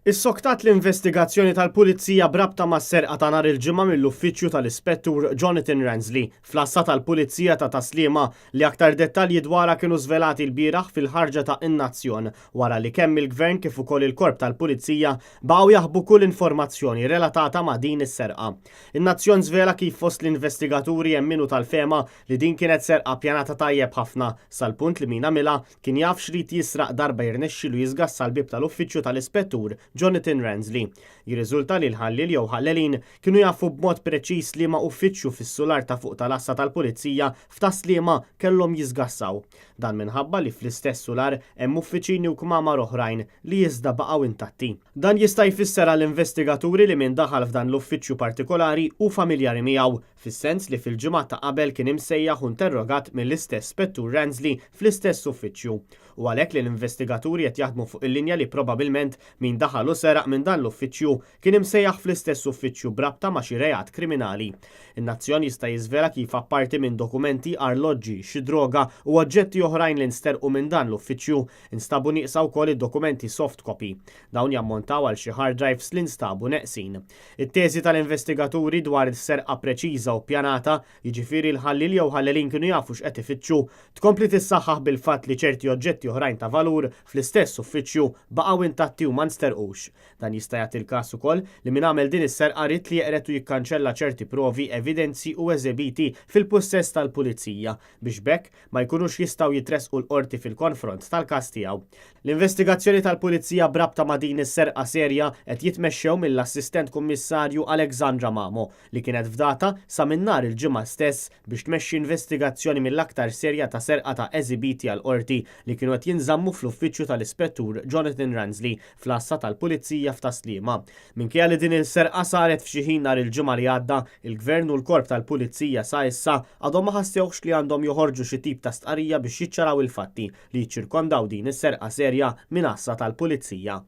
Issoktat l-investigazzjoni tal-Pulizija b'rabta mas-serqa ta' nhar il-Ġimgħa mill-uffiċċju tal-Ispettur Jonathan Ransley fl-għassa tal-Pulizija ta' Tas-Sliema li aktar dettalji dwarha kienu żvelati lbieraħ fil-ħarġa ta' In-Nazzjon wara li kemm il-Gvern kif ukoll il-Korp tal-Pulizija baqgħu jaħbu kull informazzjoni relatata ma' din is-serqa. In-Nazzjon żvela kif fost l-investigaturi hemm min hu tal-fehma li din kienet serqa ppjanata tajjeb ħafna sal-punt li min għamilha Kien jaf x'ried jisraq darba jirnexxilu jiżgassa l-bieb tal-uffiċċju tal-Ispettur Jonathan Ransley. Jirriżulta li l-ħalliel jew ħallelin kienu jafu b'mod preċiż liema uffiċċju fis-sular ta' fuq tal-għassa tal-Pulizija f'Tas-Sliema kellhom jiżgassaw. Dan minħabba li fl-istess sular hemm uffiċini u kmamar oħrajn li iżda baqgħu intatti. Dan jista' jfisser għall-investigaturi li min daħal f'dan l-uffiċċju partikolari hu familjari miegħu fis-sens li fil-ġimgħat ta' qabel kien imsejjaħ u interrogat mill-istess Spettur Ransley fl-istess uffiċċju. U għalhekk li l-investigaturi qed jaħdmu fuq il-linja li probabilment min daħal u seraq minn dan l-uffiċċju kien imsejjaħ fl-istess uffiċċju b'rabta ma' xi reat kriminali. In-Nazzjon jista' jiżvela kif apparti minn dokumenti, arloġġi, xi droga u oġġetti oħrajn li nsterqu minn dan l-uffiċċju, instabu nieqsa wkoll id-dokumenti soft copy. Dawn jammontaw għal xi hard drives li nstabu neqsin. It-teżi tal-investigaturi dwar serqa preċiża u ppjanata, jiġifieri l-ħalliel jew ħallelin kienu jafu x'qed ifittxu, tkompli tissaħħaħ bil-fatt li ċerti oġġetti oħrajn ta' valur fl-istess uffiċċju baqgħu intatti u ma nsterqux. Dan jista' jagħti l-każ ukoll li min għamel din is-serqa ried li jeqred u jikkanċella ċerti provi, evidenzi u eżebiti fil-pussess tal-pulizija biex b'hekk ma jkunux jistgħu jitressqu l-Qorti fil-konfront tal-każ tiegħu. L-investigazzjoni tal-Pulizija b'rabta ma' din is-serqa serja qed jitmexxew mill-Assistent Kummissarju Alexandra Mamo li kienet fdata sa minn nhar il-Ġimgħa stess biex tmexxi investigazzjoni mill-aktar serja ta' serqa ta' eżibiti għall-Qorti li kienu qed jinżammu fl-uffiċċju tal-Ispettur Jonathan Ransley fl-għassa tal-Pulizija f'Tas-Sliema. Minkejja li din il-serqa saret f'xi ħin nhar il-Ġimgħa li għadda, il-Gvern u l-Korp tal-Pulizija sa issa għadhom ma ħassewx li għandhom joħorġu xi tip ta' stqarrija biex jiċċaraw il-fatti li jiċċirkondaw din is-serqa serja minn għassa tal-Pulizija.